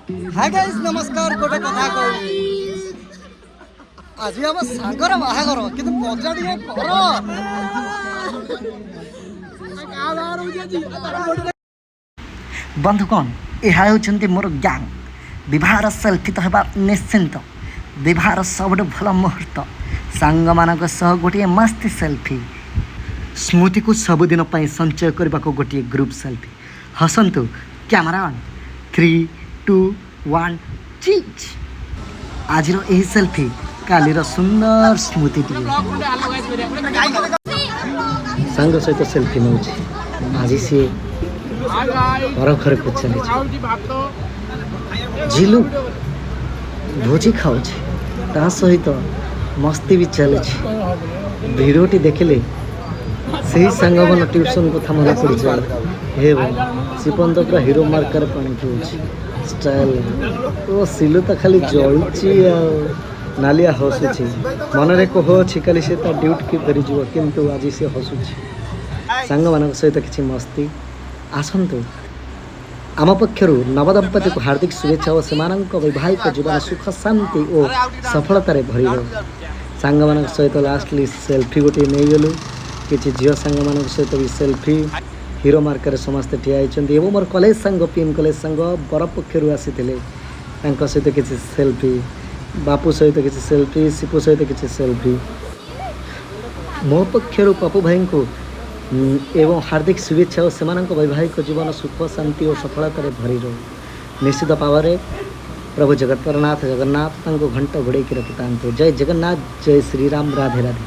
High guys, ନମସ୍କାର। ଗୋଟେ କଥା କହିବି, ଆଜି ଆମ ସାଙ୍ଗର ବାହାଘର, କିନ୍ତୁ ମଜା ଟିକେ କର। ବନ୍ଧୁଗଣ, ଏହା ହେଉଛନ୍ତି ମୋର ଗ୍ୟାଙ୍ଗ। ବିବାହର ସେଲ୍ଫି ତ ହେବା ନିଶ୍ଚିନ୍ତ। ବିବାହର ସବୁଠୁ ଭଲ ମୁହୂର୍ତ୍ତ, ସାଙ୍ଗମାନଙ୍କ ସହ ଗୋଟିଏ ମସ୍ତି ସେଲ୍ଫି, ସ୍ମୃତିକୁ ସବୁଦିନ ପାଇଁ ସଞ୍ଚୟ କରିବାକୁ ଗୋଟିଏ group selfie. ହସନ୍ତୁ। Camera on, 3, 2, 1, cheese! ଆଜିର ଏହି ସେଲ୍ଫି କାଲିର ସୁନ୍ଦର ସ୍ମୃତିଟିଏ। ସାଙ୍ଗ ସହିତ ସେଲ୍ଫି ନେଉଛି। ଆଜି ସିଏ ପର ଘରକୁ ଚାଲିଛି। ଝିଲୁ ଭୋଜି ଖାଉଛି, ତା ସହିତ ମସ୍ତି ବି ଚାଲିଛି। ଭିଡ଼ିଓଟି ଦେଖିଲେ ସେହି ସାଙ୍ଗମାନେ ଟ୍ୟୁସନ୍ କଥା ମନେ ପଡ଼ିଯାଏ। ହେ ଭାଇ, ସିପନ ତ ପୁରା ହିରୋ ମାର୍କାରେ ପାଣି ପିଉଛି ଷ୍ଟାଇଲ। ଓ ସିଲୁ ତ ଖାଲି ଜଳୁଛି ଆଉ ନାଲିଆ ହସୁଛି। ମନରେ କୋହ ଅଛି, କାଲି ସେ ତା ଡ୍ୟୁଟିକି ଫେରିଯିବ, କିନ୍ତୁ ଆଜି ସେ ହସୁଛି ସାଙ୍ଗମାନଙ୍କ ସହିତ କିଛି ମସ୍ତି। ଆସନ୍ତୁ, ଆମ ପକ୍ଷରୁ ନବଦମ୍ପତିକୁ ହାର୍ଦ୍ଦିକ ଶୁଭେଚ୍ଛା ଓ ସେମାନଙ୍କ ବୈବାହିକ ଜୀବନ ସୁଖ, ଶାନ୍ତି ଓ ସଫଳତାରେ ଭରି ରହୁ। ସାଙ୍ଗମାନଙ୍କ ସହିତ ଲାଷ୍ଟଲି ସେଲ୍ଫି ଗୋଟିଏ ନେଇଗଲୁ। କିଛି ଝିଅ ସାଙ୍ଗମାନଙ୍କ ସହିତ ବି ସେଲ୍ଫି। ହିରୋ ମାର୍କାରେ ସମସ୍ତେ ଠିଆ ହେଇଛନ୍ତି ଏବଂ ମୋର କଲେଜ ସାଙ୍ଗ, ପିଏମ୍ କଲେଜ ସାଙ୍ଗ ବର ପକ୍ଷରୁ ଆସିଥିଲେ, ତାଙ୍କ ସହିତ କିଛି ସେଲ୍ଫି, ବାପୁ ସହିତ କିଛି ସେଲ୍ଫି, ସିପୁ ସହିତ କିଛି ସେଲ୍ଫି। ମୋ ପକ୍ଷରୁ ପପୁ ଭାଇଙ୍କୁ ଏବଂ ହାର୍ଦ୍ଦିକ ଶୁଭେଚ୍ଛା ଓ ସେମାନଙ୍କ ବୈବାହିକ ଜୀବନ ସୁଖ, ଶାନ୍ତି ଓ ସଫଳତାରେ ଭରି ରହୁ। ନିଶ୍ଚିତ ଭାବରେ ପ୍ରଭୁ ଜଗତରନାଥ ଜଗନ୍ନାଥ ତାଙ୍କୁ ଘଣ୍ଟ ଘୋଡ଼େଇକି ରଖିଥାନ୍ତୁ। ଜୟ ଜଗନ୍ନାଥ, ଜୟ ଶ୍ରୀରାମ, ରାଧେ ରାଧେ।